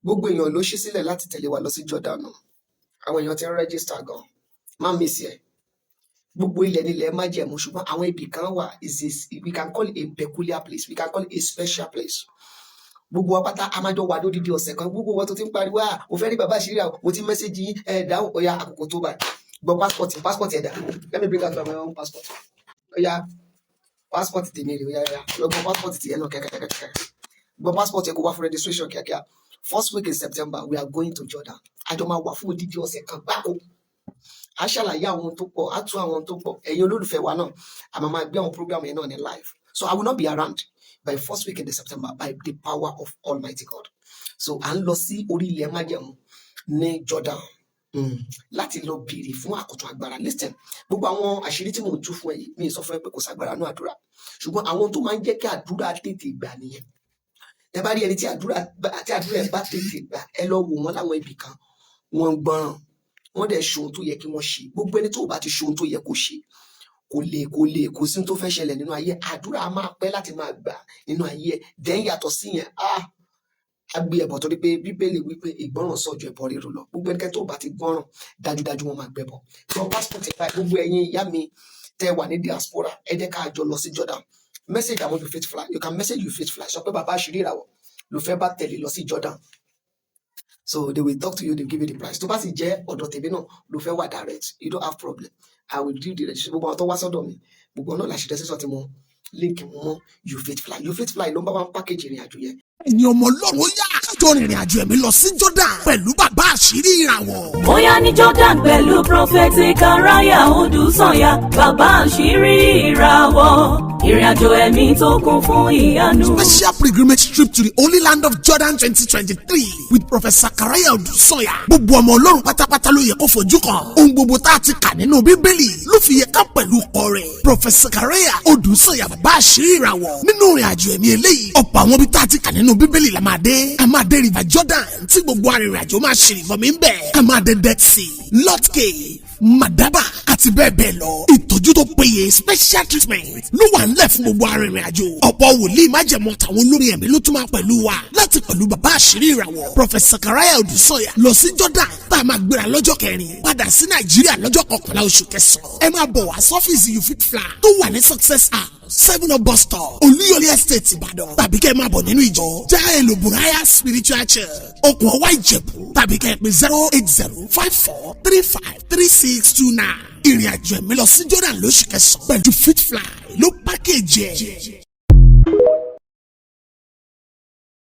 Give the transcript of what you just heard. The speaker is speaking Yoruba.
Gbogbo èèyàn ló ṣí sílẹ̀ láti tẹ̀lé wa lọ sí Jordan o. Àwọn èèyàn ti ń register gan. Má miss ẹ̀. Gbogbo ilẹ̀ nílẹ̀ májẹ̀mú, ṣùgbọ́n àwọn ibì kan wà, is a we can call it a peculiar place, we can call it a special place. Gbogbo wa pátá, a máa jọ wà lódidi ọ̀sẹ̀ kan. Gbogbo wọn tó ti ń pariwo, "À, mo fẹ́ rí bàbá àṣírí àwọn," mo ti message yín, ẹ̀ dáhùn. Ó yá, àkókò tó báyìí. Gbọ́, passport, passport ẹ̀dá. Let me bring out my own passport. Ó yá, passport tèmi rè. Ó yá, ó yá, lọ gbọ́ passport tiẹ̀ náà kẹ́kẹ́kẹ́kẹ́. Gbọ́ passport yẹn, kó wá fún registration kíákíá. First week in September, we are going to Jordan. A jọ máa wà fún odidi ọ̀sẹ̀ kan gbáko. A ṣàlàyé àwọn ohun tó pọ̀, a tú àwọn ohun tó pọ̀. Ẹ̀yin olólùfẹ́ wa náà, a máa máa gbé àwọn program yẹn náà ní live. So I will not be around by first week in the September, by the power of Almighty God. So à ń lọ sí orí ilẹ̀ májẹ̀mú ní Jordan láti lọ béèrè fún àkọ́tún agbára. Listen, gbogbo àwọn àṣírí tí mò ń tú fún ẹ yìí, mi ì sọ fún ẹ pé kò ságbára nínú àdúrà, ṣùgbọ́n àwọn tó máa ń jẹ́ kí àdúrà tètè gbà nìyẹn. Ẹ bá rí ẹni tí àdúrà ẹ bá tètè gbà, ẹ lọ wò wọ́n láwọn ibì kan, wọ́n ń gbọ́ràn, wọ́n dẹ̀ ṣe ohun tó yẹ kí wọ́n ṣe. Gbogbo ẹni tó bá ti ṣe ohun tó yẹ kó ṣe, kò lè kò sí ohun tó fẹ́ ṣẹlẹ̀ nínú ayé. Àdúrà á máa pẹ́ láti máa gbà nínú ayé ẹ̀. Dẹ̀ ń yàtọ̀ sí yẹn, ah, á gbé ẹbọ, torí pé Bíbélì wípé ìgbọràn sàn ju ẹbọ rírú lọ. Gbogbo ẹnikẹ́ni tó bá ti gbọ́ràn, dájúdájú wọn máa gbẹbọ. Gbọ́ passport ẹ̀ báyìí. Gbogbo ẹ̀yin ìyá mi tẹ́ wà ní diaspora, ẹ jẹ́ ká jọ lọ sí Jordan. Message àwọn You Fit Fly. You can message You Fit Fly, sọ pé bàbá àṣírí ìràwọ̀ ló fẹ́ bá tẹ̀lé lọ sí Jordan. So they will talk to you, they will give you the price. Tó bá sì jẹ́ ọ̀dọ̀ tèmi náà ló fẹ́ wà direct, you don't have problem, I will do the registration. Gbogbo àwọn tó wá sọ́dọ̀ mi, gbogbo ọ̀nà làṣẹ registration tí mo link mọ́ You Fit Fly. You Fit Fly ló ń bá wa package ìrìn àjò yẹn. Ẹ̀yin ọmọ Ọlọ́run, ó yá, kájọ rìnrìn àjò ẹ̀mí lọ sí Jordan pẹ̀lú bàbá àṣírí ìràwọ̀. Bóyá ní Jordan pẹ̀lú Prophet Karaya Odùsànyà, bàbá àṣírí ìràwọ̀, ìrìn àjò ẹ̀mí tó kún fún ìyanu. Special pilgrimage trip to the Holy Land of Jordan 2023 with Prophet Sakaraya Odùsànyà. Gbogbo ọmọ Ọlọ́run pátápátá ló yẹ kó fojú kan. Ohun gbogbo tá a ti kà nínú Bíbélì ló fi yẹ ká pẹ̀lú kọ rẹ̀. Prophet Sakaraya Odùsànyà, bàbá àṣírí ìràwọ̀, nínú ìrìn àjò ẹ̀mí eléyìí, ọ̀pọ̀ àwọn ibi tá a ti kà nínú Bíbélì la máa dé. A máa dé River Jordan tí gbogbo arìnrìn àjò máa ṣèrìbọmi ń bẹ̀. A máa dé Dead Sea, Lot Cave, Madaba àti bẹ́ẹ̀ bẹ́ẹ̀ lọ. Ìtọ́jú tó péye, special treatment, ló wà ńlẹ̀ fún gbogbo arìnrìn àjò. Ọ̀pọ̀ wòlíì májẹ̀mú àtàwọn olórin ẹ̀mí ló tún máa pẹ̀lú wa láti pẹ̀lú bàbá àṣírí ìràwọ̀, Prophet Sakaraya Odùsọ̀yà, lọ sí Jordan, tá a máa gbéra lọ́jọ́ 4, padà sí Nàìjíríà lọ́jọ́ 11 oṣù kẹsàn-án. Ẹ máa bọ̀ wá sọ́fíìsì You Fit Fly tó wà ní Success House, 7 Up Bus Stop, Olúyọ̀lé Estate, Ìbàdàn, tàbí kẹ́ ẹ máa bọ̀ nínú ìjọ Jael Oburaya Spiritual Church, Okùn Ọwá, Ìjẹ̀bú, tàbí kẹ́ ẹ pè 08054353629. Ìrìn àjò ẹ̀mí lọ sí Jordan lóṣù kẹsàn-án pẹ̀lú Fit Fly ló package ẹ̀.